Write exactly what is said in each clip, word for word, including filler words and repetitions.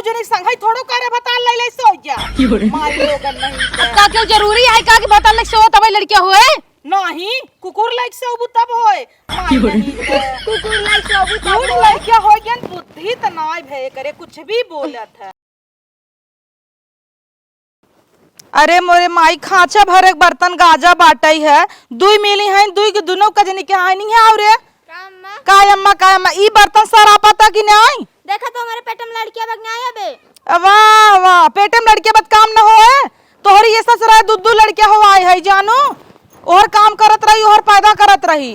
जने संगई थोड़ो करे भतार लइ लइ सोइ जा। माई लोगन नहीं अब के। का केहू जरूरी है का कि भतार लइ सोवत हवे लड़किया होए? नहीं, कुकुर लइ सोबू तब होए। माई नहीं के। कुकुर लइ सोबू तब दूर होए। लड़किया होइ गन, बुद्धि त नाई भे करे, कुछ भी बोलत है। अरे मोरे माई, खाँचा भरे के बर्तन गाजा बाटइ है, दुइ मिली हैं, दुइ के दुनो कजनी के हानि है। अउर रे का अम्मा? का अम्मा, का अम्मा, ई बर्तन सरापत कि नाई? देखा तो हमरे पेट में लड़किया बग नाई अबे। वाह, वाह, पेट में लड़किया बद काम न होए। तोहरी ये ससुरा दू दू लड़किया होआई है जानू, ओहर काम करत रही, ओहर पैदा करत रही।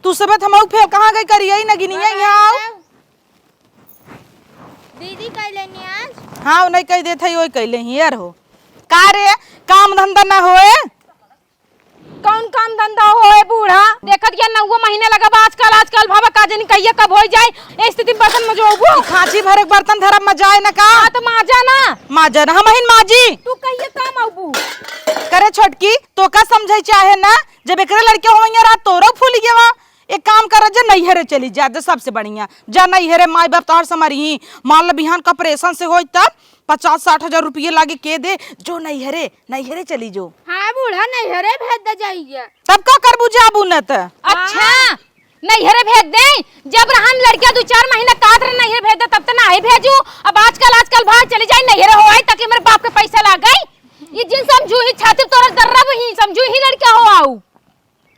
तू सबे थमऊ फेल कहाँ गई करिए नगिनिया यहाँ आओ। दीदी कइले नी आज? हाँ, उन्हें कह देत है, वही कइले ही यार हो। का रे, काम धंधा ना होए? कौन काम धंधा होए बूढ़ा? देखत गया नौवा महीना लगा बा आजकल, आजकल भावा का जानी कहिया कब होइ जाए। ए स्थिति में बर्तन मजोबू? ई खाँची भरे के बर्तन धरब मजाए न का? हाँ, तो माजा ना। माजा ना, हमहिन माजी। तू कहिया काम अउबू? करे छोटकी, तो का समझे चाहे ना, जब एकरे लड़के होइया रात तोरो फूल गया। एक काम कर, जे नैहरे चली जा, जे सबसे बढ़िया। जा नैहरे, माई बाप तोहर संभरी ही। मान ल बिहान का ऑपरेशन से होई तब पचास साठ हजार रुपये लागे के दे, जो नैहरे, नैहरे चली जो। हाँ बूढ़ा, नैहरे भेज दे जाइए। तब का करबू, जाबू न त? अच्छा, नैहरे भेज दे। जब रहन लड़किया दू चार महीना कहत रहे नैहरे भेज दे, तब त नाही भेजू। अब आजकल, आजकल भाग चली जाई नैहरे हो आई, ताकि मेरे बाप के पैसा लाग गई। ये जिन समझू ही छाती तोरा दर्रा ही समझू ही लड़किया हो आऊ।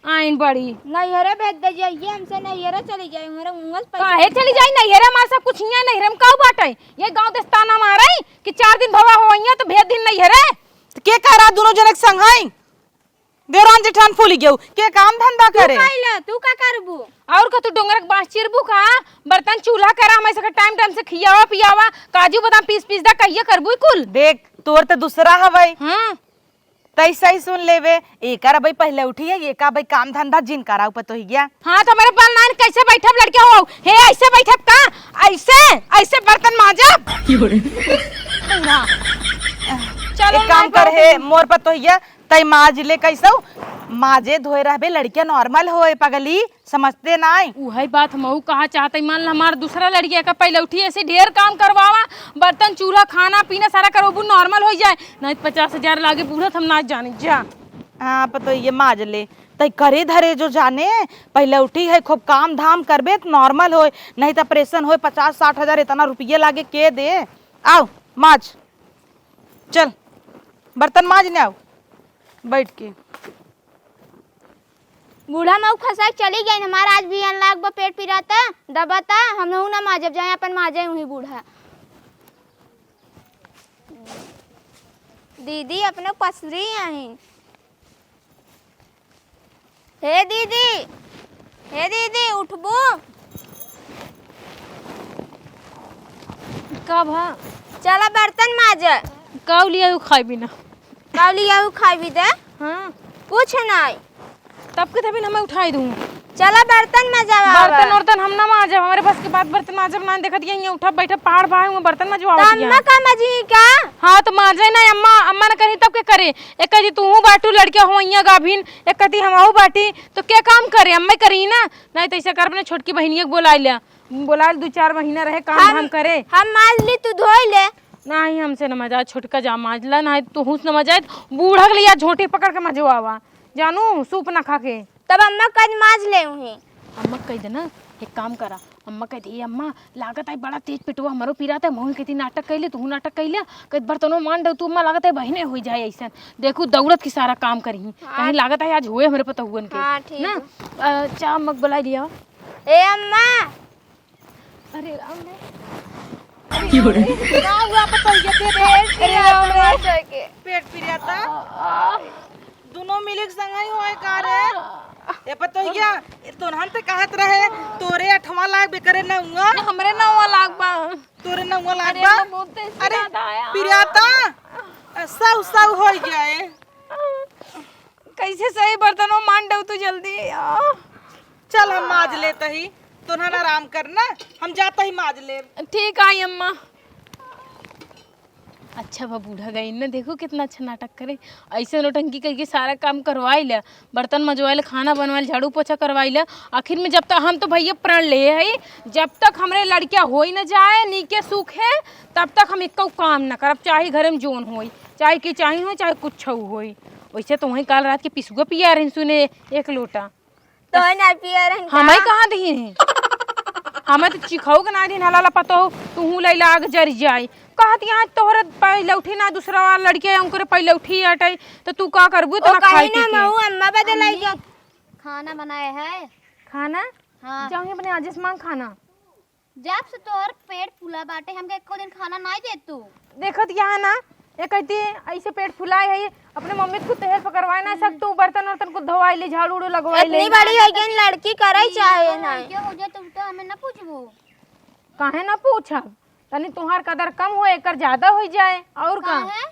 आइन बड़ी। नैहरे भेज दे जाइए, हमसे नैहरे चली जाए, हमारे मुँह से पैसा काहे चली जाई नैहरे? हमार सब कुछ हियाँ नैहरे में काऊ बाटे? ये गाँव देस्ताना मारे कि चार दिन भवा होइया तो भेज दिन नैहरे। तो के कह रहा दोनों जने के संग है? देवरान जेठान फूल गयो, के काम धंधा तू करे? का इला, तू का करबू? और का तू डोंगर के बाँस चिरबू का? बर्तन चूल्हा करा, हमें सके टाइम टाइम से खियावा पियावा, काजू बादाम पीस पीस दा, कहिए करबू ई कुल? देख, तोर तो दूसरा हवई। हाँ। तैसे ही सुन लेवे, एकर अबई पहले उठी है, एका अबई काम धंधा जिन कराऊ पतोहिया। हाँ, तो हमारे पाल नाइन कैसे बैठब लड़के हो? हे, ऐसे बैठब का? ऐसे, ऐसे बर्तन माजब? बूढ़ा। चलो, एक काम कर, हे, मोर पतोहिया, तै माज ले कैसो? माजे धोए रहबे, लड़किया नॉर्मल होए, पगली। समझते नाई। उहई बात हमहू कहा चाहत हई। मान ल हमार दूसरा लड़किया का पहले उठी ऐसे ढेर काम करवावा, बर्तन चूल्हा खाना पीना सारा करवाबू, नॉर्मल होइ जाए, नहीं त पचास हजार लागे बूढ़ा त हम ना जानी जा। हाँ, पतोहिया माज ले, तई करे धरे जो जाने, पहले उठी है खूब काम धाम करबे त नॉर्मल होए, नहीं त ऑपरेशन होए पचास साठ हजार इतना रुपये लागे के दे। आओ माज, चल बर्तन माज ने आओ बैठ के। बूढ़ा मऊ खसा के चली गई, हमार आज भी अन लाग बा, पेट पिराता, दबाता, हम हूँ ना माजब, जाए अपन माजे हुई बूढ़ा। दीदी अपने पसरी आई। हे दीदी, हे दीदी, उठबू? का भा? चला बर्तन माज। काऊ लिया उ खाई बिना। काऊ लिया उ खाई भी दे? हाँ। कुछ नहीं। तब के तभी हमें उठाई दूँ। चला बर्तन मजवा। बर्तन वर्तन हम ना माजब, हमारे बस के बात बर्तन माजब ना, देखत ये हियाँ उठब बैठब पहाड़ भाई हुआ बर्तन मजवा तो अम्मा का मजी का? हाँ तो माजे ना अम्मा, अम्मा न करी तब के करे? एक कही तू बाटू लड़के हो हियाँ गाभिन, एक कही हम आऊ बाटी, तो क्या काम करे? अम्मा करी ना। नहीं तो ऐसा कर अपने छोटकी बहिनिया के बोला लिया, बोला दू चार महीना रहे काम हम, धाम करे। हम माज ली, तू धोई ले। नहीं हमसे न मजा, छोटका जा माज ला, नहीं तो हुस न मजा, बूढ़ा के लिए झोंटी पकड़ के मजवावा। जानू, सूप ना खा के। तब अम्मा कद माज ले उहे। अम्मा कह दे ना, एक काम करा, अम्मा कह दे, "ए अम्मा, लागत है बड़ा तेज पेटवा हमरो पिरात है, मोहन कहती नाटक कैले, तू नाटक कैले, कह बर्तनो मान दो तू अम्मा, लागत है बहिने हो जाए ऐसन। देखू दौड़त की सारा काम करही, हाँ। कहीं लागत है आज हुए हमरे पतहुअन के।" हाँ, ठीक ना? है। अ, चाह मग बुला लिया। ए अम्मा, अरे राम रे। का हुआ पतोहिया के? पेट अरे राम रे। पिराता। पेट पिराता। आ। दोनों मिले के संग ही होए का रे? ए पतोहिया, तोहन ते कहत रहे, तोरे अठवा लाग बे करे नौवा। हमरे नौवा लाग बा। तोरे नौवा लाग अरे, बा? हम बहुत तेज अरे, पिराता आया। पिराता? सौ, सौ हो जाए। कैसे सही बर्तनों मान दो तू जल्दी। आ। चल हम माज लेत ही, तोहन आराम कर ना, हम जात ही माज लेब। ठीक आई अम्मा। अच्छा बा बूढ़ा गई न, देखो कितना अच्छा नाटक करे। ऐसे नौटंकी करके सारा काम करवाई ले, बर्तन मजवाई ले, खाना बनवाई ले, झाड़ू पोछा करवाई ले। आखिर में जब तक हम तो भैया प्रण ले है, जब तक हमरे लड़किया होई न जाए नीके सूखे, तब तक हम एक्को काम न करब, चाहे घरे में जोन होई, चाहे किचाइन होई, चाहे कुछ होई। वैसे तो वहीं काल रात के पिसुआ पिया रही सुने एक लोटा। तो ना पिया रहन का? हमें कहाँ दिहिन है? हमें तो चिखऊ के ना दिन हलाला पतो, तू हूँ लैला आग जर जाए। कहत यहाँ तोहरे पहले उठी ना, दूसरा वाला लड़के उनकरे पहले उठी हटे, तो तू का करबू? तो ओ, ना खाए कहीं ना, पी के। मऊ अम्मा बदे लाई अम्मी, जा। खाना बनाए है। खाना? हाँ। जाऊँगी अपने आजे से मांग खाना। जब से तोहर पेट फूला बाटे, हमके एको दिन खाना नाई देत तू। देखत यहाँ ना, ये कहती ऐसे पेट फुलाए है, अपने मम्मी खुद तो help करवाए ना हम्म। सकतू, बर्तन वर्तन को धोवाई ले, झाड़ू उड़ू लगवाई ले। इतनी बड़ी हो गई, लड़की करे हम्म, चाहे तो ना। लड़के हो जाए तो, तो हमें ना पूछबू। काहे ना पूछब? तनी तुहार कदर कम हो, एकर ज्यादा हो जाए, और का? काहे?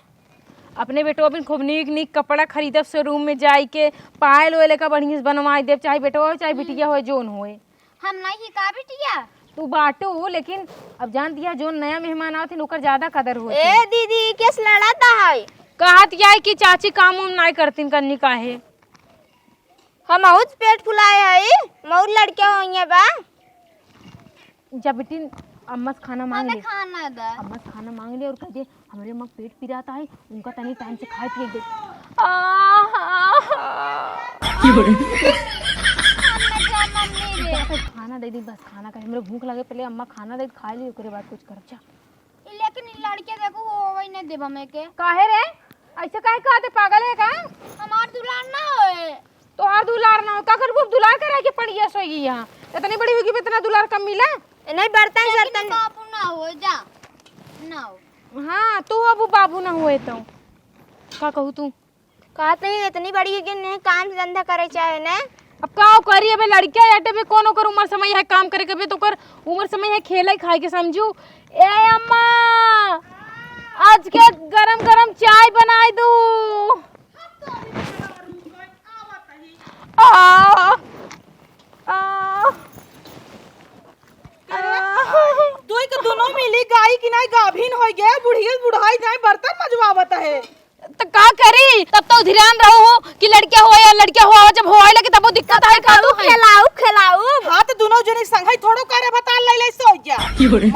अपने बेटवा बिन खूब नीक नीक कपड़ा खरीदब showroom में जाई के, पायल ओयल का बढ़िया से बनवाई देब, चाहे बेटवा हो, चाहे हम्म। बिटिया हो, जोन होए। हम नहीं ही का बिटिया? तू बाटू, लेकिन अब जान दिया, जोन नया मेहमान आवत हिन, ओकर ज्यादा कदर होत ए है। दीदी, केस लड़त है? कहत यह है कि चाची काम उम नाई करतीन, कन्नी काहे? हम बहुत पेट फुलाए है, मौर लड़के होइए बा। जब बिटिन अम्मा से खाना मांग हमें ले, खाना दा। अम्मा से खाना मांग ले और कह दे, "हमरे अम्मा के पेट पिरात है, उनका तनी time से खाए पिए दे।" आ, आ, आ। की बोले? अम्मा जा, मम्मी रे। जा, बस खाना दे दी, बस खाना का, हमरे भूख लगे, पहले अम्मा खाना दे, खा ली, ओकरे बाद कुछ करब, जा। ई लेकिन ई लड़के देखो, होवे न देब हमें के। काहे रे? ऐसे काहे कहते, पागल है का? हमार दुलार ना होए। तोहार दुलार ना हो, का करबू? अब दुलार करे के पड़ी है, सोई यहाँ। इतनी बड़ी होगी, इतना दुलार कम मिला? ए, नहीं, बर्तन लेकिन सर्तन। बाबू ना हो, जा। ना हो। हाँ, तू अब बाबू ना हुए तो। का कहू तू? कहत नहीं, इतनी बड़ी होगी, नहीं काम धंधा करे चाहे, ने? अब का करी, अबे लड़किया याटे भी कौन ओकर उम्र समय है काम करे के, अबे तो ओकर उम्र समय है खेले खाए के, समझू। ए अम्मा, आज के गरम गरम चाय बनाई दू। आ, आ, आ। तू एक दोनों मिली गाई कि नाई गाभिन होई गए, बुढ़िया बुढ़ाई जाए, बर्तन मजवावत है। त का करी? तब तो ध्यान रहो हो कि लड़किया हो या लड़किया हो, जब होए लगे तब वो दिक्कत आए का तू है? खिलाऊ, खिलाऊ। हाँ, तो दोनों जने संग ही थोड़ो करे भतार ले ले सो जा।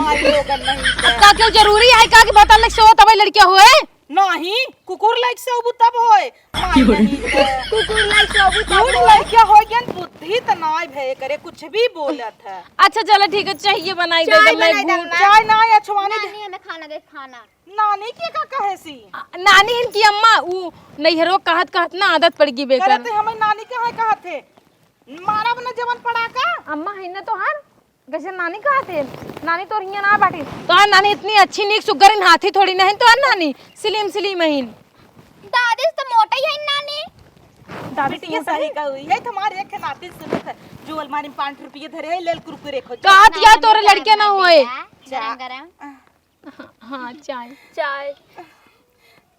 माई लोगन नहीं अब का क्यों जरूरी है का कि भतार ले सो तब लड़किया होए? नहीं, कुकुर लाइक से उबू तब होए। माई नहीं के। कुकुर लाइक से उबू तब दूर होए। लड़किया हो गया, बुद्धि त नाई भे करे, कुछ भी बोलत है। अच्छा चलो ठीक है, चाहिए बनाई दे चाय दे, मैं बनाई दे, घूट मैं। चाय ना, या छुआनी दे। नानी हमें खाना दे, खाना। नानी के का कहे सी? आ, नानी हिन की अम्मा, ऊ नैहरो कहत कहत ना आदत पड़ गई बेकार। करे ते हमें नानी कहे कहत है। मारा बना जवन पड़ा का? अम्मा है ना तोहार? कैसे नानी कहत है? नानी तोर हियां ना बाटी। तोहार नानी इतनी अच्छी नीक सुग्गरिन हाथी थोड़ी नहीं तोहार नानी। Slim slim हिन। दादी से तो मोटा ही है नानी। दादी से बिटिया मोटा सही है? कहू, ये तुम्हारे एक नाती सुनत है, जो अलमारी में पाँच रुपये धरे है, ले कुरकुरे खो। कहत या नानी तोरे का लड़के ना होए। बेटा, जा। गरम गरम। हाँ, चाय। चाय।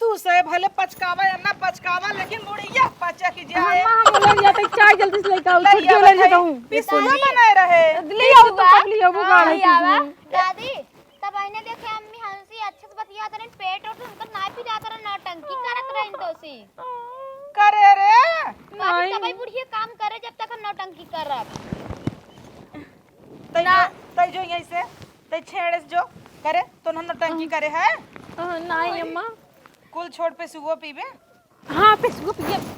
तू से भले पचकावा या ना पचकावा, लेकिन बुढ़िया पचक जाए। अम्मा, हम लोग जाते चाय जल्दी से लेके आओ, ले छोटकी आओ ले भाई, जाता हूँ। पिसुआ बनाए रहे। ले आओ तो पिसुआ। कब ले आओ, वो हाँ, गाढ़ा ले आवा। पिसुआ। दादी, तब आईने देखे अम्मी हमसे अच्छे से बतियात रहे, पेट और उनका नाई पिरात रहे, नौटंकी करत रहे तो सी। करे रे। बाकी नहीं। तब बुढ़िया काम करे जब तक हम नौटंकी करब। तै ना। जो, तै जो यहीं से। ते छेड़े से जो करे, तो नौटंकी करे है? अ, नाई अम्मा। कुल छोड़ पिसुआ पीबे? हाँ, पिसुआ पियब।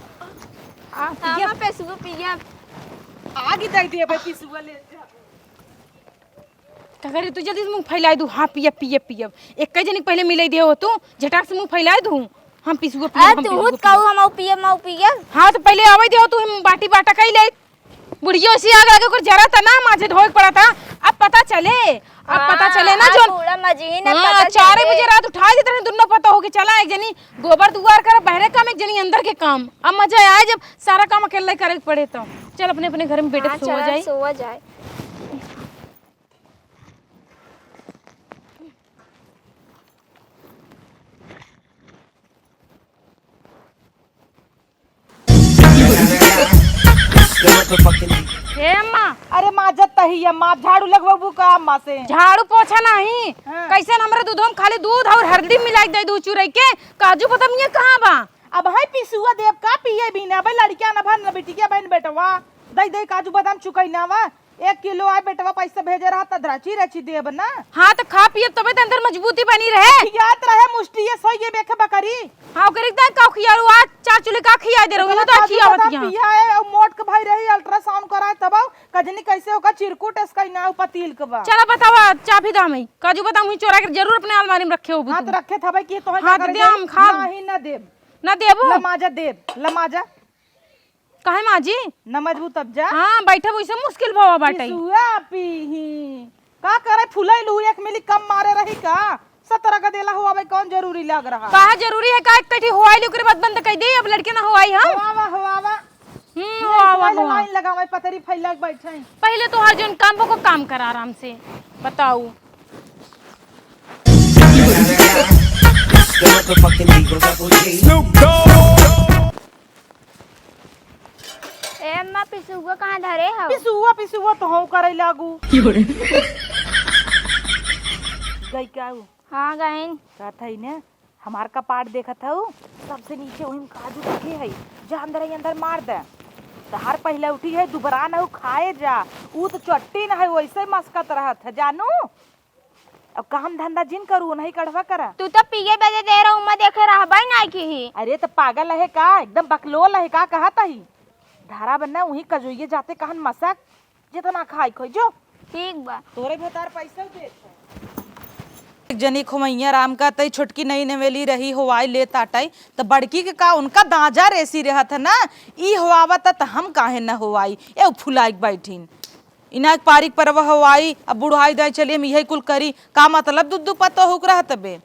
आ, हाँ, पियब। अम्मा, पिसुआ पियब। आगी दे दिए भाई, पिसुआ ले जा। का करे तू जल्दी से मुंह फैलाए दू, हाँ, पियब, पियब, पियब। एक जनी पहले मिले दे हो तू, झटाक से मुंह फैलाए दू, हम पिसुआ पियब, अरे हम तू पिसुआ कहू पियब। हम पियब, हम पियब। हाँ, तो पहले आवे दे हो तू, हम बाटी बाटा कई ले। बुढ़ियो से आग लगे, ओकर जरा ता ना, माजे ढोए के पड़ा था। अब पता चले, अब पता हाँ, चले ना, अब जोन पूरा मजीन है, हाँ, पता चारे चले। बजे रात उठाए देते रहे, दुन्नो पता हो के चला, एक जनी गोबर दुआर कर, बहरे काम, एक जनी अंदर के काम। अब मजा आए, जब सारा काम अकेले करे के पड़े तो। चल, अपने, अपने घर में बेटे हाँ, सोवा चला, जाए। सोवा जाए। ए अम्मा। अरे माजत तही अम्मा, झाड़ू लगवाबू का अम्मा से? झाड़ू पोछा नहीं। हाँ। कैसे न हमरे दूधो में खाली दूध और हल्दी मिलाई दे दू चुरई के, काजू बादाम ये कहाँ बा? अब है पिसुआ देब का पिए बिना, भाई लड़किया न भन न बिटिया बहन बेटवा, दई दई काजू बादाम चुकई ना वा, एक किलो आए बेटवा पैसा भेजे रहा त द्राची रची देब ना। हाँ तो खा पिए तबे त अंदर मजबूती बनी रहे। खियात रहे मुष्टिये सोई ये बेखे बकरी। हाँ ओकरे त का खियालू आज चार चुली का खिया दे रहू ओकरा तो काजू खियावत बादाम यहाँ। पिया है और मोट के भाई रही अल्ट्रासाउंड कराए तब कजनी कैसे ओका चिरकुट इसका ना उ पतील के बा। चला बतावा चाबी दाम है काजू बादाम हुई चोरा के जरूर अपने अलमारी में रखे हो हाँ तो तू। रखे था भाई कि तोहे हाँ का तो करेंगे? दे हम खाब। नहीं ना देब। ना देबो? लमाजा देब, लमाजा। काहे माँ जी? न मजबू तब जा। हाँ, बैठब वैसे मुश्किल भवा बाटे। पिसुआ पीही। का करे फुलैलू एक मिली कम मारे रही का? सतरा का देला हुआ भाई कौन जरूरी लग रहा? का जरूरी है का एक कठी हुआई ओकरे बाद बंद कर दे, अब लड़के ना हुआई हम। हुआवा, हुआवा। हम्म, ये हुआवा, फुलैल हुआ। लाइन लगावे पतरी फैला के बैठे। पहले तो हर जन काम को काम करा आराम से। बताऊ। ए अम्मा, पिसुआ कहाँ धरे हौ? पिसुआ, पिसुआ तो हौ करे लागू। गई का उ? हाँ, गईन। कहत हई ने, हमार कपाट देखत हऊ, सबसे नीचे वही में काजू रखे हई, जा अंदर ही अंदर मार दे। तहार पहले उठी है, दुबरा न उ खाए जा, उ तो चट्टी न है, वैसे मस्कत रहत है, जानू। अब काम धंधा जिन करू, नहीं कढ़वा करा। तू तो पिए बजे दे रहा, उम्मा देखे रहबा ही नहीं की ही। अरे तो पागल है का, एकदम बकलोल है का, कहत ही। धारा बन्ना वही कजोइये जाते कहन मसक, जितना खाई खोई जो। ठीक बा। तोरे भतार पैसा देत है। एक जनी खोमैया राम का तई छोटकी नई नवेली रही, होवाई लेत आटई, त बड़की के का उनका दांजा रेसी रहत है ना, ई होवावत त हम काहे न होवाई, ए फुलाइक बैठिन। इना एक पारिक परवा होवाई, अब बुढ़ाई दाई चली, हम इहे कुल करी। का मतलब दू दू पतो हुक रहत बे?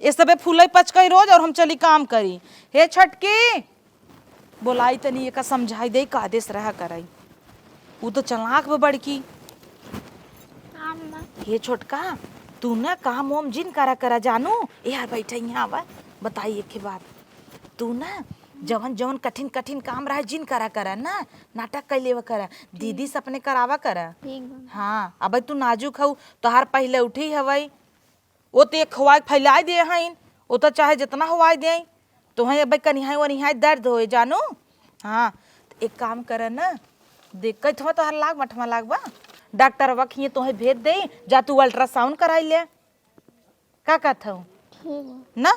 ए सबे फूलई पचकई रोज और हम चली काम करी। हे छटकी, बोलाई तनी एका समझाई दे, का देस रहा करई। उ तो चलाक बा बड़की। हाँ, अम्मा। हे छोटका, तू ना काम वाम जिन करा करा जानू। ए यार बैठा यहाँ आवा, बताई एक बात। तू ना जवन जवन कठिन कठिन काम रहे जिन करा करा ना, नाटक कर लेवा करा। दीदी से अपने करावा करा। ठीक बा। हाँ, अब तू नाजुक हऊ, तोहार पहले उठी हवई। वो तो एक हवा फैलाए दिए हईन, वो तो चाहे जितना हवाई दे, तोहें अब कनिहाई वनिहाई दर्द होए जानू। हाँ, तो एक काम कर ना, देख कई थमा तोहार लाग मठमा लाग बा, डॉक्टर वखिए तोहें भेज दे, जा तू अल्ट्रासाउंड कराई ले। का कहत हऊ? ठीक है। ना,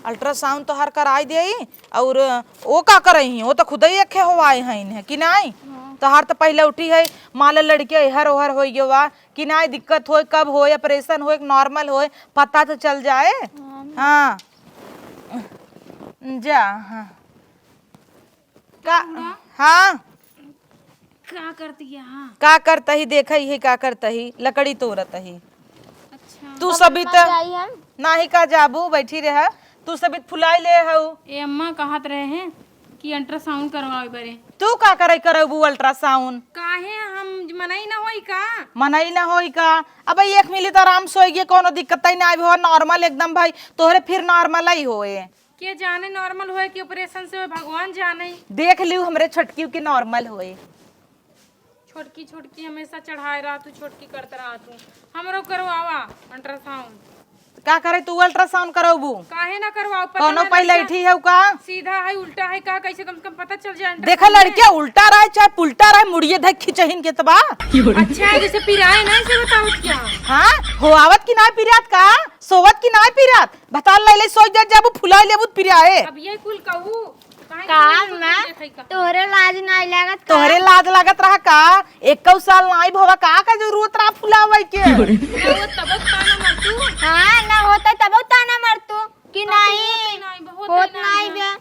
अल्ट्रासाउंड तोहार कराई देई, और वो का करई ही, वो तो खुदई एके होवाए हईन है कि नाई? हाँ। तोहार तो पहले उठी है, माले लड़के एहर ओहर होई गयो बा कि नाई, दिक्कत होए, कब होए, ऑपरेशन होए, नॉर्मल होए, पता तो चल जाए। हाँ। हाँ। जा, हाँ। का? बूढ़ा? हाँ। का करती है? हाँ। का करत ही, देखा ही का करत ही, लकड़ी तोड़त ही। अच्छा। तू अब सभी अम्मा त जाई हम। नाही का जाबू, बैठी रह। तू सभी फुलाई ले हऊ। ए अम्मा कहत रहे हैं कि अल्ट्रासाउंड करवावे बरे। तू का करे करबू अल्ट्रासाउंड? काहे हम मनई ना होई का? मनई ना होई का? अब एक मिली त आराम से होई गे, कोनो दिक्कत ही ना आवे हो, नॉर्मल एकदम भाई, तोहरे फिर नॉर्मल ही होए। के जाने नॉर्मल होए कि ऑपरेशन से होए, भगवान जाने। देख लियो हमरे छोटकी के नॉर्मल होए। छोटकी, छोटकी हमेशा चढ़ाए रहा तू, छोटकी करत रहा तू। हमरो करवावा अल्ट्रासाउंड। का करे तू अल्ट्रासाउंड करबू? काहे ना करवाओ? पता कौनो ना पहले लड़का इठी है का? सीधा है, उल्टा है का, कैसे कम से कम पता चल जाए अल्ट्रासाउंड देखा में। लड़के उल्टा रहे चाहे पुल्टा रहे, मुड़िए धक खिंचहिन के तबा। अच्छा है, जैसे पिराए ना, ऐसे बताओ क्या? हाँ, हो आवत कि ना पिरात का? सोवत कि नाय पिरात? भतार लैले सोच दे जाबू, फुलाई लेबू त पिराए। अब ये कुल कहू, काहे का कुल अम्मा? देखै का? तोहरे लाज नाय लागत का? तोहरे लाज लागत रहा का? एक्कौ साल नाय भवा का, का जरूरत रहा फुलावै के? ना हो तबो ताना मारतू। हाँ, ना होता तबो ताना मारतू कि बहुत नाई, होते नाई, बहुत होत नाई नाई बे।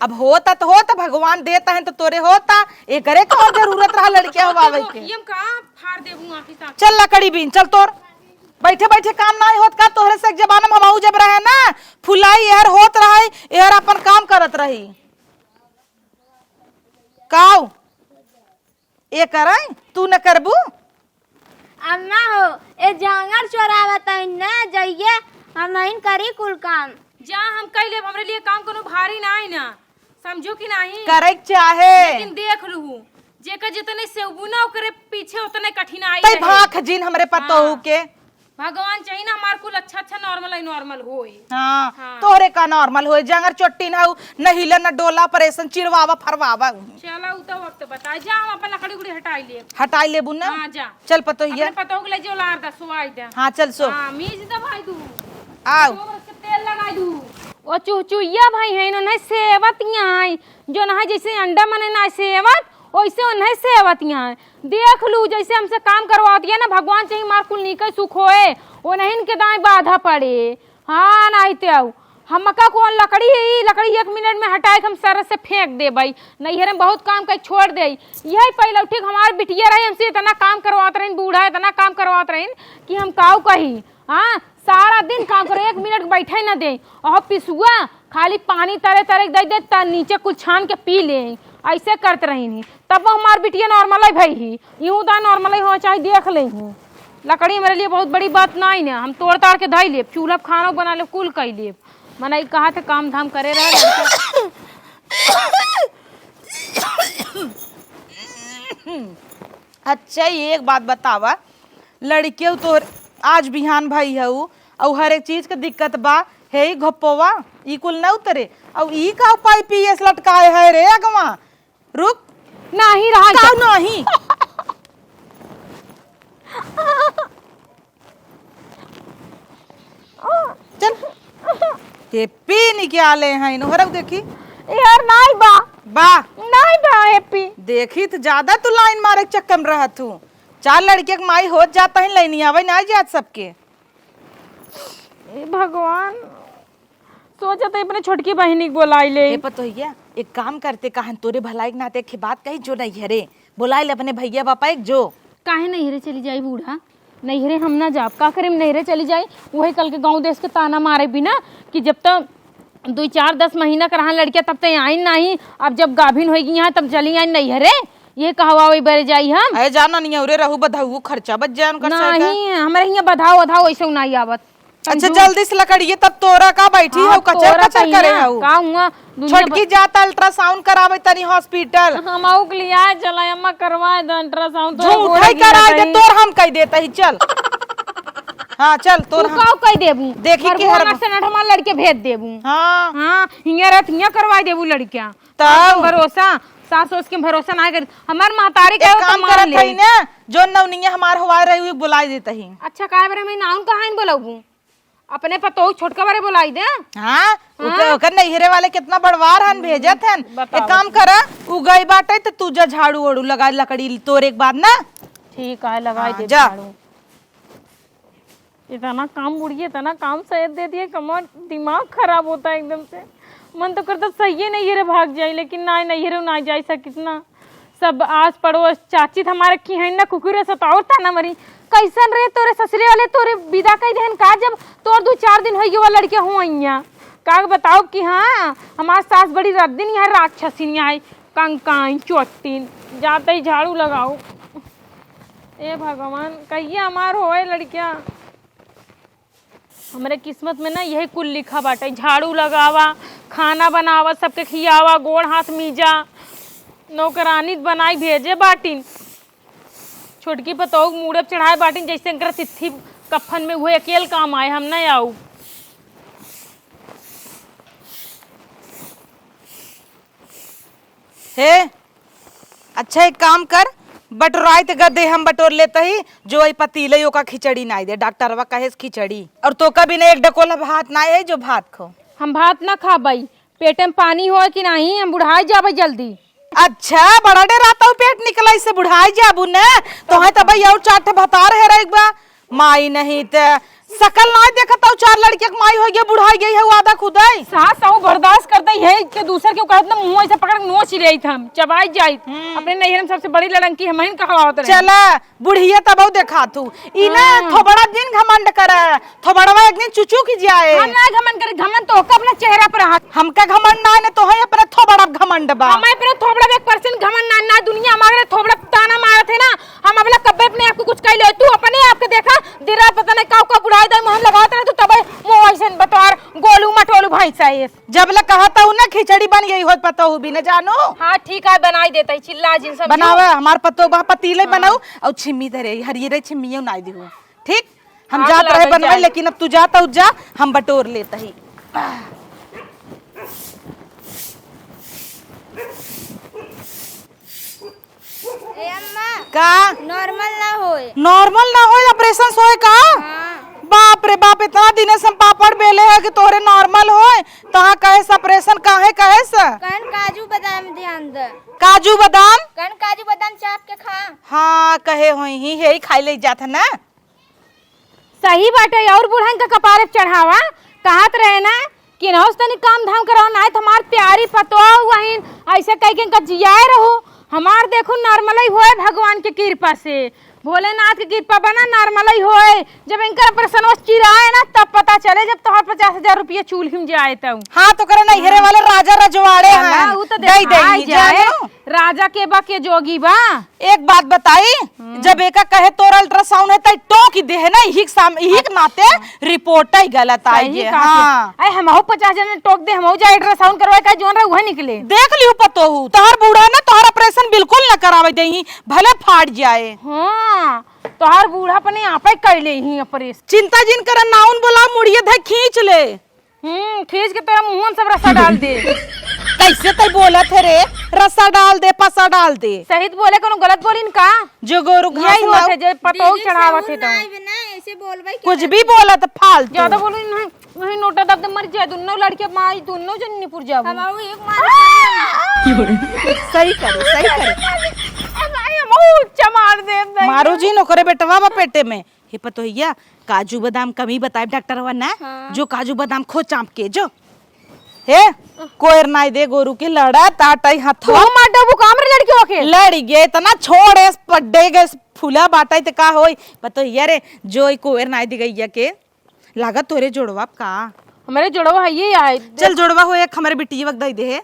अब होता त होता, भगवान देता है त तोरे होता, एकरे का और जरूरत रहा लड़के हवावे के। ये हम का फाड़ देबू आँखी साथ? चल लकड़ी बीन, चल तोर। बैठे बैठे काम नाय होत का तोहरे से? एक जमाना में हमहू जब रहे ना, फुलाई एहर होत रहे, एहर अपन काम करत रही। काऊ? ए करई, तू न करबू? अम्मा हो, ए जांगर चोरावत है न, जइये हमहिन करी कुल काम। जा हम कइ लेब, हमरे लिए काम कोनो भारी नाहीं न, समझो कि नाहीं? करइ के चाहे। लेकिन देख लूहू, जेकर जितने सेवबू ना, ओकरे पीछे उतने कठिनाई तै रहे। भाख जिन हमरे पतोहू हाँ। के। भगवान चाहिए ना, हमार कुल अच्छा अच्छा normal है, normal होए। हाँ, हाँ। तोहरे का normal होए, जंगर चोट्टी ना हो, न हिला न डोला, operation चिरवावा फरवावा। चला, उ तो वक्त बता, जा हम अपन लकड़ी उकड़ी हटाई ले। हटाई लेबू ना? हाँ, जा। चल पतोहिया। अपने पतोह के ले जो लार दा, सुआई दे। हाँ, चल सो। हाँ, मीज दे भाई तू। आओ। पतोह के तेल लगाई दू। ओ चुहचुहिया भाई है, इन्होंने सेवत यहाँ आई, जो ना है जैसे अंडा मने ना सेवत, वैसे उन्हें सेवत यहाँ आई। देख लू, जैसे हमसे काम करवावत है ना, भगवान चाहिए हमार कुल नीके सुख होए, वो नहीं इनके दाएं बाधा पड़े। हाँ, नहीं ते आऊ। हमका कौन लकड़ी है, ई लकड़ी एक मिनट में हटाए के हम सर से फेंक देबई। नैहरे में बहुत काम कर छोड़ देई। यही पहले ठीक हमार बिटिया रही, हमसे इतना काम करवात रहीन, बूढ़ा इतना काम करवात रहीन कि हम काऊ कही। हाँ, सारा दिन काम करे, एक मिनट बैठे न दे। और पिसुआ खाली पानी तरे तरे दे दे, त नीचे कुल छान के पी ले। ऐसे करत रहीन ही। तब वो हमार बिटिया normal है भाई ही। यूं दा normal है हो, चाहे देख ले ही। लकड़ी हमारे लिए बहुत बड़ी बात ना ही ना, हम तोड़ ताड़ के धई लेब, चूल्हा पे खाना बना लेब, कुल कई लेब। मने ई कहा थे काम धाम करे रहे लड़के। अच्छा, ये एक बात बतावा, लड़कियों तो आज बिहान भई हऊ, अउ हर एक चीज के दिक्कत बा, हे ई घप्पोवा, ई कुल न उतरे, अउ ई का पाई पीएस लटकाए है रे अगवा, रुक। नाही रहा का इधर। नाही? चल। ये पी निकाले हैं, इन्हों हरब देखी। यार, नाही बा। बा। नाही बा, हैप्पी। देखी, तो ज्यादा तू लाइन मारे के चक्कर में रहत हूँ। चार लड़के के माई होत जाता है, लाइन आवे ना जात सबके। ए भगवान, सोचत है अपने छोटकी बहिनी के बोलाई ले। ए पतोहिया, एक काम करते, कहन तोरे भलाई के नाते एक बात कही, जो नैहरे बोलाई ले अपने भैया बापा एक जो। काहे नैहरे चली जाई बूढ़ा? नैहरे हम ना जाब, का करेम नैहरे चली जाई? वही कल के गाँव देश के ताना मारे बिना कि जब तक दुई चार दस महीना के रहा लड़किया तब तक आई नाही, अब जब गाभिन होई गई यहाँ तब चली आई नैहरे। ये कहवा वही बरे जाई हम? अरे जाना नहीं, उरे रहू बधाऊ खर्चा बच जाए उनका सर का। नहीं, हमारे यहाँ बधाओ अधाओ ऐसे नहीं आवत। अच्छा, जल्दी से लकड़िए, तब तोरा का बैठी हाँ, हऊ, कचर तोरा कचर करे हऊ। का हुआ? दुनिया छोटकी जाता अल्ट्रासाउंड करावे तनी हॉस्पिटल। हम आऊ के लिया चला, अम्मा करवा दे अल्ट्रासाउंड, तोरा झूठ गोड़ है, लगी करा दे, तोर हम कह देता ही, चल। हाँ, चल, तोर तू हम का कह देबू? देखी के हर नट से नट हमार लड़के भेज देबू। हाँ। हाँ, हियाँ रहत हियाँ करवा देबू लड़किया। तब? भरोसा, सास ओस के भरोसा ना कर। हमार महतारी एक कहे तो काम मान करत ले। हई ना, जो नौनिया हमार हवा रही हुई बुलाई देता ही। अच्छा, काहे बरे मैं नाउन कहाँ इन बोलबू? अपने पतोह छोटका बारे बोलाई दे। हाँ, हाँ? ओकर, ओकर नैहरे वाले कितना बड़वार हन, भेजत हन। बताओ। एक काम करा, उ गई बाटे त तू जा झाड़ू ओड़ू लगा, लकड़ी तोरे के बाद ना। ठीक है, लगाई हाँ, दे जा। झाड़ू। इतना काम बुढ़िया, इतना काम सहेज दे दिए, कमर दिमाग खराब होता है एकदम से। मन तो करता सही है नैहरे भाग जाई, लेकिन ना, नैहरे ना जाई सकित ना। सब आस पड़ोस, चाची त हमारे की हैं ना, कुकुर सताओ ताना मरी। कैसन रे तोरे ससुरे वाले तोरे विदा कई देहन का, जब तोर दू चार दिन होई गवा लड़के हुआ इहाँ। का बताओ कि हाँ, हमार सास बड़ी रद्दिन यहाँ राक्षसिन यहाँ है, कंकाइन चोटिन, जाते ही झाड़ू लगाओ। ए भगवान, कहिया हमार होए लड़किया। हमरे किस्मत में ना यही कुल लिखा बाटे, झाड़ू लगावा, खाना बनावा, सबके खियावा, गोड़ हाथ मीजा, नौकरानी बनाई भेजे बाटिन। छोटकी पतोह के मूड़े पे चढ़ाए बाटिन, जैसे इनकरा चिट्ठी कफन में हुए अकेल काम आए, हम नहीं आऊ। हे, अच्छा एक काम कर, बटोराई त गदे हम बटोर लेत ही, जो ई पतीले ओका खिचड़ी नाई दे, डॉक्टरवा कहे से खिचड़ी। और तोका बिना एक डकोला भात नाई है जो भात खो। हम भात ना खाबई, पेटे में पानी होए कि नाही, हम बुढ़ाई जाबई जल्दी। अच्छा, बड़ा डेरात हऊ पेट निकलाई से बुढ़ाई जाबू ने, तोहे त भाई और चार ठे भतार हेरे एक बा। माई नहीं त सकल नाई देखत हऊ, चार लड़किया के माई होई गई, बुढ़ाई गई है, वादा खुदाई। सास हऊ बर्दाश्त करते ही है कि दूसर के कहत ना मुंह ऐसे पकड़ के नोच लेत हम, चबाई जाइत। हम्म। अपने नैहर में सबसे बड़ी लड़ंकी हमहिन कहवावत रहे। चला, बुढ़िया तब देखात हऊ। ई ना हाँ। थोबड़ा दिन घमंड करे, थोबड़वा एक दिन चुचुक जाए। हम ना घमंड करी, घमंड तो ओका अपना चेहरा पर रहा। हमका घमंड ना है, ना तोहे अपने थोबड़ा घमंड बा। हमें अपने थोबड़ा पे एक percent घमंड ना, ना दुनिया हमारे थोबड़ा ताना मारत है ना, हम अबला कब्बे अपने आप को कुछ कह ले, तू अपने आप के देखा, दिन रात पता नहीं का का बुढ़ाई दे, मुंह लगावत रहे, तू तबे मुंह ऐसे बटोर, गोलू मटोल भैंसा ये। जब ले कहा था ना खिचड़ी बन गई होत पतोहू भी न जानू। हाँ, ठीक है, बनाई देता ही, चिल्ला जिन सब बनावा, हमार पतोहू बा पतीले बनाऊ, और छिम्मी धरे, हरियरे छिम्मियो नाई दिहू। ठीक, हम आग जात रहे लागल बनवाई, जाए। लेकिन अब तू जाता जा, हम बटोर लेता ही। ए अम्मा, का? Normal ना होए। Normal ना होए, operation होए का? हाँ। बाप रे बाप, इतना दिने से हम पापड़ बेले है कि तोहरे normal होए, तहाँ कहे से operation काहे कहे से? कहन काजू बादाम ध्यान दे। काजू बादाम? कहन काजू बादाम चाप के खा। हाँ, कहे होई ही, हे ही खाई ले जात है ना। सही बाटे, और बुढ़न का कपारे पे चढ़ावा। कहत रहे ना कि इनहू से तनी काम धाम करावा, नाहीं त हमार प्यारी पतोह वहीं ऐसे कह के इनका जियाए रहू। हमार देखू normal ही होए भगवान के कृपा से, भोलेनाथ के कृपा बना normal ही होए। जब इनकर operation चिराए ना तब पता चले, जब तोहर पचास हजार रुपया चूल्ही में जाए तब। हाँ, तो करे नैहरे वाले राजा रजवाड़े हैं, ऊ तो दे देखाई देंगी, जाए। जानू। राजा के बा के जोगी बा। एक बात बताई, हम्म। जब एका कहे तोर ultrasound है, तई टोक दे है ना, इही के साम-, इही के नाते अच्छा। Report ही गलत आई सही है। कहा हाँ। अरे हमहू पचास जने टोक दे, हमहू जाए ultrasound करवाए, का जोन रहे उहे निकले। देख लिहू पतोहू, तोहर बूढ़ा ना तोहर operation बिल्कुल न करावे देही, भले फाट जाए। हाँ, तोहर बूढ़ा अपने आपे कर ले ही operation। चिंता जिन कर, नाउन बोला, मुड़िए धै खींच ले। हम्म, खींच के तोरा मुंह में सब रस्सा डाल दे। कैसे तई बोलत है रे? रस्सा डाल दे, पसा डाल दे। सही त बोले, कोनो गलत बोलिन का? जो गोरू घास यही ना होत है, जे पतोह दीदी, चढ़ावत है तो। ना, ऐसे बोलबे के कुछ ना। भी बोलत फालतू। ज्यादा बोलू नहीं, नहीं नोटा दब दे मर जाए, दुन्नो लड़के माई, दुन्नो जन निपुर जाबू। हम आऊ एक मार। सही करे, सही करे। ए भाई, हम ऊंचा मार दे, दे। मारू जी, नोकरे बेटवा बा पेटे में। हे पतोहिया, काजू बादाम कमी बताए डॉक्टरवा ना, हाँ। जो काजू बादाम खो चाँप के, जो। हे, कोयर नाई दे गोरू के लड़ा, ताटाई तू हथवा। मार देबू का हमरे लड़कियों के? लड़ी गे, इतना छोड़, एस पड्डे गए, फूला बाटाई त का होई? पतोहिया रे, जो ई कोयर नाई दे गइया के, लागत तोरे जोड़वा का? हमरे जोड़वा है ये आए। चल जोड़वा हो एक हमरे बिटिया के दई दे हे।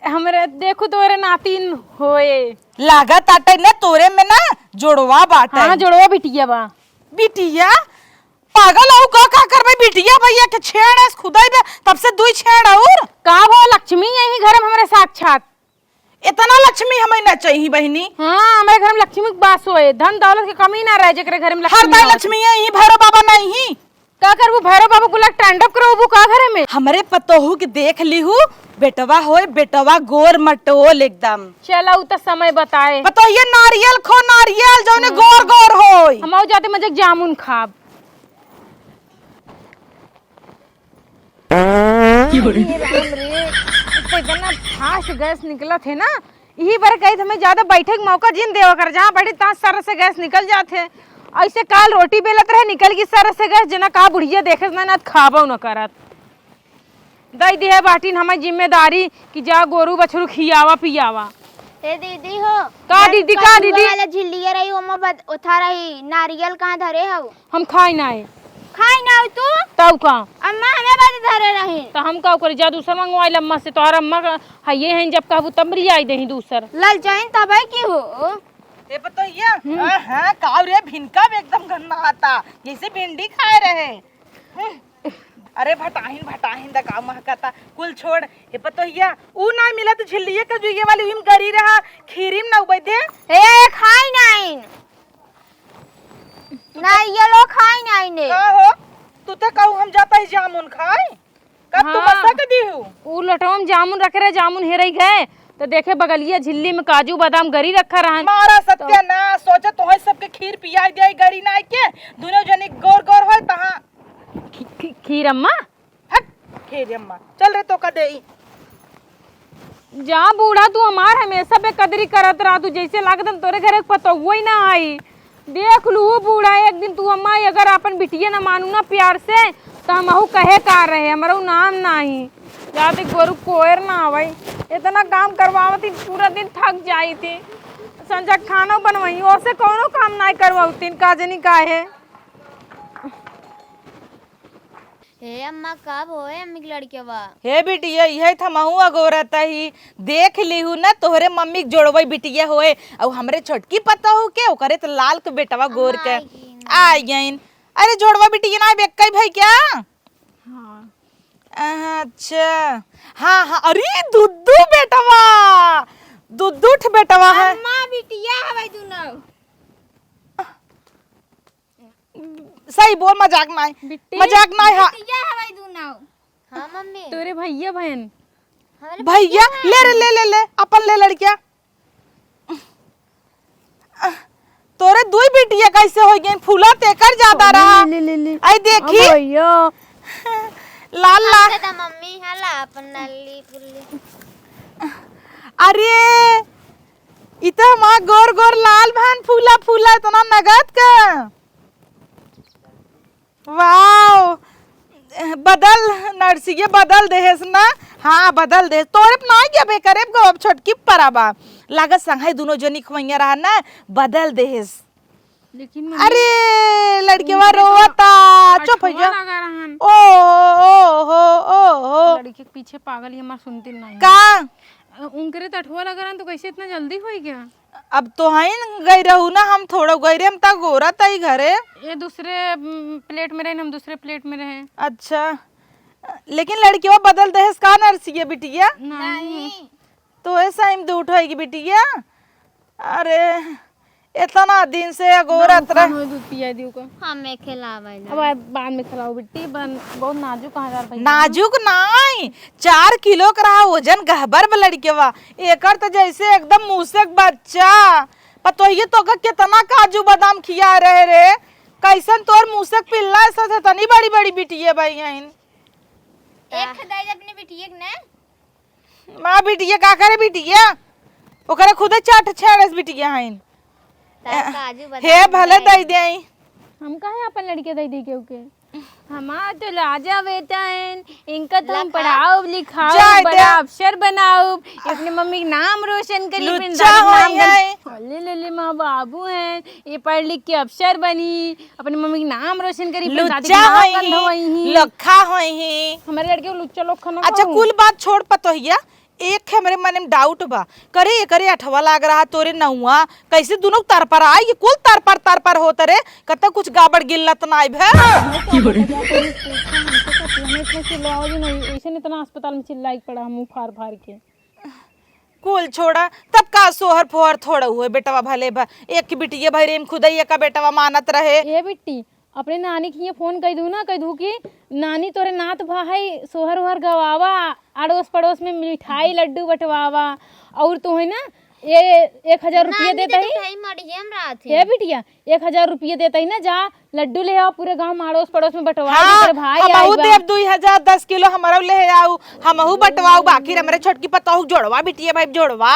हमरे देखू तोरे नातिन होए। लागत आटे ने तोरे में ना जोड़वा बाटे। हाँ, जोड़वा बिटिया बा। बिटिया? पागल हऊ का, का करबे बिटिया भैया के छेड़ एस खुदाई बे, तब से दुई छेड़ और। का भो लक्ष्मी यही घर में हमरे साक्षात। इतना लक्ष्मी हमें ना चाहिए बहिनी। हाँ, हमरे घर में लक्ष्मी के वास होए, धन दौलत के कमी ना रहे जेकरे घर में लक्ष्मी हरदाई ना होए। लक्ष्मी यही भैरव बाबा नहीं। का करबू भैरव बाबा कुला टांडव करबू का घरे में? हमरे पतोहू के देख लिहू, बेटवा होए, बेटवा गोर मटोल एकदम। चला उ त समय बताए। पतोहिया नारियल खो, नारियल जौने हम्म। गोर गोर होए। हम आऊ जाते मजे जामुन खाब। अरे राम रे, तो इतना fast गैस निकलत है ना, यही बार कही हमें ज्यादा बैठे के मौका जिन देवा कर, जहाँ बैठे तहाँ सर से गैस निकल जात है। ऐसे काल रोटी बेलत रहे, निकल गई सर से गैस, जना कहा बुढ़िया देखे ना, ना खाबो न करत। दई दिहे बाटिन हमें जिम्मेदारी कि जा गोरू बछरू खियावा पियावा। ए दीदी हो, का जब दीदी, का कद्दू दीदी? वाला झिल्लिया रही, ओमा बद-, ओथा रही, नारियल कहाँ धरे हऊ? हम खाई नाई। खाई नाऊ तू? तऊ का? अम्मा हमें बद धरे रही। त हम का करी, जा दूसर मंगवाई अम्मा से, तोहर अम्मा का है ये हैं, जब कहबू तब लियाई देही दूसर। ललचाइन तबे की हो। ए पतोहिया, हम्म। हाँ, हाँ, काव रे भिनका भी एकदम गन्ना आता, जैसे भिंडी खाए रहे। हम्म। अरे भटाहिन, भटाहिन द का महकता, कुल छोड़। ए पतोहिया, ऊ ना मिला तो झिल्लिया कजुइया वाली उही में गरी रहा, खीरी में ना उबई दे। ए, खाई नाइन। नारियलो खाई नाइन ने। का हो? तू तो कहू हम जाता ही जामुन खाए? कब तू हाँ। बसा के दीहू? ऊ लोटवा में जामुन रखे रहे, जामुन हेरई गए, तो देखे बगलिया झिल्ली में काजू बादाम गरी रखा रहन। मारा तो सत्यानाश, सोचे तोहे सबके खीर पियाई दे गरी ना के, दुनो जनी गोर गोर होए तहाँ। खी-, खी-, खीर अम्मा? हट, खीर अम्मा। चल रे, तोका देई। जा बूढ़ा, तू हमार हमेशा बेकदरी करत रहा, तू जैसे लागत हम तोरे घरे के पतोहुआ ही ना आई। देख लू बूढ़ा, एक दिन तू अम्मा अगर आपन बिटिया ना मानू ना प्यार से, तो हमहू कहे का रहे, हमरो नाम नाही। जाते गोरू कोयर ना आवे, इतना काम करवावती, पूरा दिन थक जाई थी। संझा खाना बनवाई, ओसे कौनो काम नाही करवावती, का जनी काहे। हे अम्मा, कब होए अम्मी के लड़के बा? हे बिटिया, इहे त हमहू अगोरत ही। देख लिहू ना, तोहरे मम्मी के जोड़वई बिटिया होए, अउ हमरे छोटकी पतोहू के, ओकरे त लाल के बेटवा गोर के। आई गईन। आई गईन। अरे जोड़वा बिटिया ना, बेक्कई भाई क्या? हाँ। अच्छा, हाँ, हाँ, अरे, दुद्दू बेटवा, दुद्दू ठ बेटवा है। अम्मा, बिटिया हवै दुनो। सही बोल, मजाक नाई, बिट्टी। मजाक नाई, हाँ। बिटिया हवै दुनो। हाँ, मम्मी। तोरे भैया बहन। हमारे भैया, भैया बहन। ले रे, ले, ले, ले, अपन ले लड़किया। तोरे दुई बिटिया कैसे होइ गइन? फूला तेकर ज्यादा रहा। ले, ले, ले, ले। आई देखी। अब भैया। लाल, लाल। हमसे तो मम्मी हला अपन लाली फुल्ली। अरे, इ तो हमार गोर गोर लाल भान फूला फूला इतना नगद का। वाओ, बदल नरसिया बदल देहेस ना। हाँ, बदल देहेस। तोरे पे नाई गया बे करे को, अब छोटकी परा बा। लागत संघई दुनो जनी खुआइया रहा ना, बदल देहेस। लेकिन मम्मी, अरे, लड़केवा उनके तो रोवता। चुप हो अठवा जा। लगा रहन। ओ, ओ, हो, ओ, हो। लड़की के पीछे पागल, ये हमार सुनती नहीं। का? अ, उनकरे तो अठवा लगा रहन, तो कैसे इतना जल्दी होई गया? अब तो हईन गई रहू ना, हम थोड़ा गई रहे, हम ता गोरा तई घरे। ये दूसरे, उम, प्लेट में रहे, हम दूसरे प्लेट में रहे। अच्छा, लेकिन लड़कियों बदल देहेस का नरसिया बिटिया? नहीं। नहीं। तो ऐसा ही दूठ होएगी बिटिया। अरे, इतना दिन से अगोरत रह। दूध पिया दियो का। हमें खिलावे ना। अब बाद में खिलाओ बिट्टी, बन-, बहुत नाजुक कहाँ जा रहा भैया। नाजुक नाई, चार किलो के रहा वजन, गहबर बा लड़केवा। एकर तो जैसे एकदम मूसक बच्चा। पतोहिए तो का कितना काजू बादाम खिया रहे रे। कैसन तोर मूसक पिल्ला ऐसा थे, तनी बड़ी बड़ी बिटिये भाई हईन। एक दे दे अपने बिटिये के ना। माँ बिटिया का करे बिटिया? ओकरे खुदे चाट छेड़स बिटिया हईन। तार काजू बादाम हे भले नहीं। दई देई। हम काहे अपन लड़के दई दी केहू के? हमार तो राजा बेटा हईन, इनका तो हम लखा। पढ़ाउब लिखाउब, जाए दे। बड़ा अफसर बनाउब, अपने मम्मी के नाम रोशन करी, अपने लुच्चा दादी के नाम होई गन-, है। ले, ले, ले, माँ बाबू हईन, ये पढ़ लिख के अफसर बनी, अपने मम्मी के नाम रोशन करी, अपने दादी के लुच्चा नाम होई गन ही, धोई ही। लखा होई ही। हमारे लड़के को लुच्चा लोग खाना अच्छा, खाओ। कुल बात छोड़ पतोहिया, एक हमरे मन में डाउट बा, करे एकरे अठवा लाग रहा तोरे नौवा, कैसे दुनो तरपर आई, ये कुल तरपर तरपर होत रे, कतौ कुछ गाबड़ गिल्लत नाई भे। हमें तो की हो रे? हमको तो पुलिस पूछा, हमको तो पुलिस में से लो आओ जी, नहीं, ऐसे नहीं इतना अस्पताल में चिल्लाई के पड़ा, मुंह फाड़ फाड़ के। कुल छोड़ा, तब का सोहर फोहर थोड़ा हुए, बेटवा भले भा, एक बिटिये भरे में खुदई एका बेटवा मानत रहे। ए बिट्टी, अपने नानी के हियाँ फोन कइ दू ना, कइ दू कि नानी तोरे नात भा है, सोहर ओहर गवावा, अड़ोस पड़ोस में मिठाई लड्डू बंटवावा, और तो है ना, ये एक हजार रुपया मामी देता तो ही। मिठाई मारी है हमरा हाथे। ए बिटिया, एक हजार रुपया देता ही ना, जा लड्डू ले आओ, पूरे गाँव में अड़ोस पड़ोस में बंटवा दे, हाँ, तेरे भाई हमहू आई बा। देब दुई हजार, दस किलो हमरो ले आओ, हमहू बंटवाओ, बाकी हमरे छोटकी पतोहू जोड़वा बिटिया भाई जोड़वा,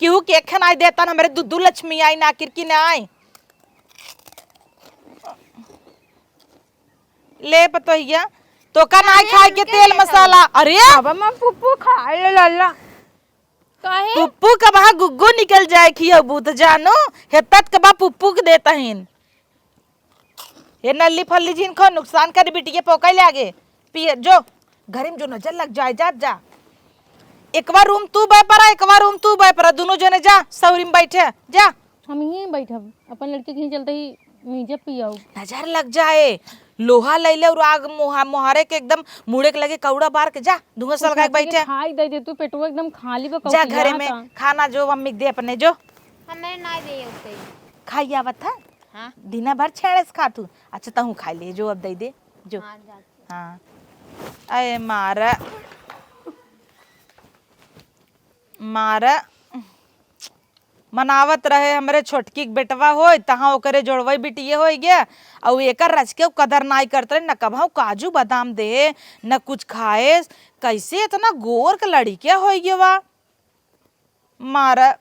केहू के खाना देता न, हमरे दुद्दू लक्ष्मी आई ना किरकी ना आई। ले पतोहिया, तोका नाई अरे, खाए के हमके तेल दे दो। मसाला। अरे, अब हम पुप्पू खाए ले लाला। काहे? पुप्पू का बहा गुग्गू निकल जाए खियबू त जानो, हेतत का बा पुप्पू के देता हिन। हे नल्ली फल्ली जिन खो, नुकसान कर बिटिये पोकई लागे। पिए जो, घरे में जो नजर लग जाए, जा, जा। एकवा रूम तू बय परा, एकवा रूम तू बय परा, दुनो जने जा, सौरी में बैठे, जा। हम यहीं बैठब, अपन लड़के के यहीं चलते ही मीजे पियाऊ। नजर लग जाए, लोहा लैले और आग मोहा-, मोहारे के एकदम मुड़े के लगे कौड़ा बार के जा, धुआं सलगा के बैठे। खाई दे दे तू, पेटवा एकदम खाली बा, जा कौखिया घरे में, था। खाना जो मम्मी के दे अपने जो। हमें ना दे उते। खाई आवत है? हाँ। दिना भर छेड़े से खातू। अच्छा, तहूँ खाई ले, जो अब दे दे, जो। हाँ, जा। हाँ। अरे मारा, मारा, मनावत रहे हमरे छोटकी के बेटवा होय, तहाँ ओकरे जोड़वई बिटिये होय गे, अउ एकर रच के कदर नाई करत रहे, न कबहूँ काजू बादाम दे, न कुछ खाए, कैसे इतना गोर के लड़िके होय गे वा। मारा,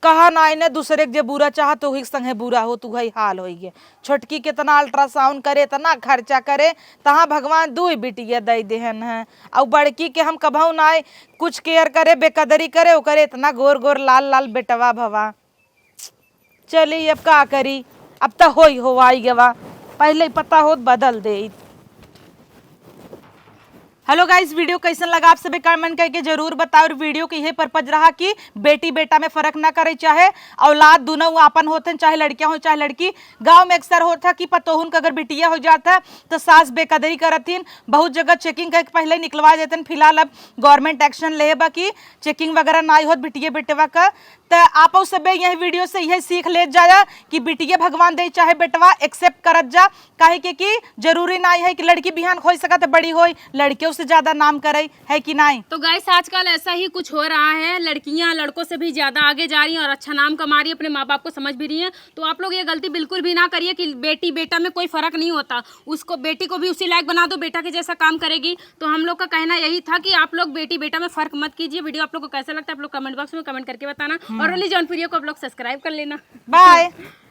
कहा नाई ने दूसरे के जे बुरा चाहत, ओही के संगे बुरा होत, उहई हाल होई गे। छोटकी केतना अल्ट्रासाउंड करे, एतना खर्चा करे, तहाँ भगवान दुई बिटिया दई देहन है। अउ बड़की के हम कबहूँ नाई कुछ केयर करे, बेकदरी करे, ओकरे एतना गोर गोर लाल लाल बेटवा भवा। चली, अब का करी, अब त होई होवाई गवा, पहिले ही पता होत बदल देइत। Hello guys, video कैसन लगा आप सभी comment करके जरूर बताओ। और video के यही purpose रहा कि बेटी बेटा में फर्क ना करे, चाहे औलाद दोनों आपन होते हैं, चाहे लड़कियां हो चाहे लड़की। गांव में अक्सर होता कि पतोहुन का अगर बिटिया हो जाता तो सास बेकदरी करत हिन। बहुत जगह checking करके पहले निकलवा देते हैं। फिलहाल अब government action ले बा कि checking वगैरह ना होत बिटिया बेटवा का। त आप सब यही video से यही सीख ले जाया कि बिटिया भगवान दे चाहे बेटवा accept करत जा, काहे के कि जरूरी ना है कि लड़की बिहान खोई सकत है बड़ी होई, लड़कियों से ज्यादा नाम करे, है कि नहीं? तो guys, आजकल ऐसा ही कुछ हो रहा है, लड़कियां लड़कों से भी ज्यादा आगे जा रही हैं और अच्छा नाम कमा रही है, अपने माँ बाप को समझ भी रही हैं। तो आप लोग ये गलती बिल्कुल भी ना करिए कि बेटी बेटा में कोई फर्क नहीं होता, उसको, बेटी को भी उसी लायक बना दो, बेटा के जैसा काम करेगी। तो हम लोग का कहना यही था कि आप लोग बेटी बेटा में फर्क मत कीजिए। Video आप लोग को कैसा लगता है, आप लोग comment box में comment करके बताना। और ओनली जौनपुरिया को आप लोग subscribe कर लेना। Bye।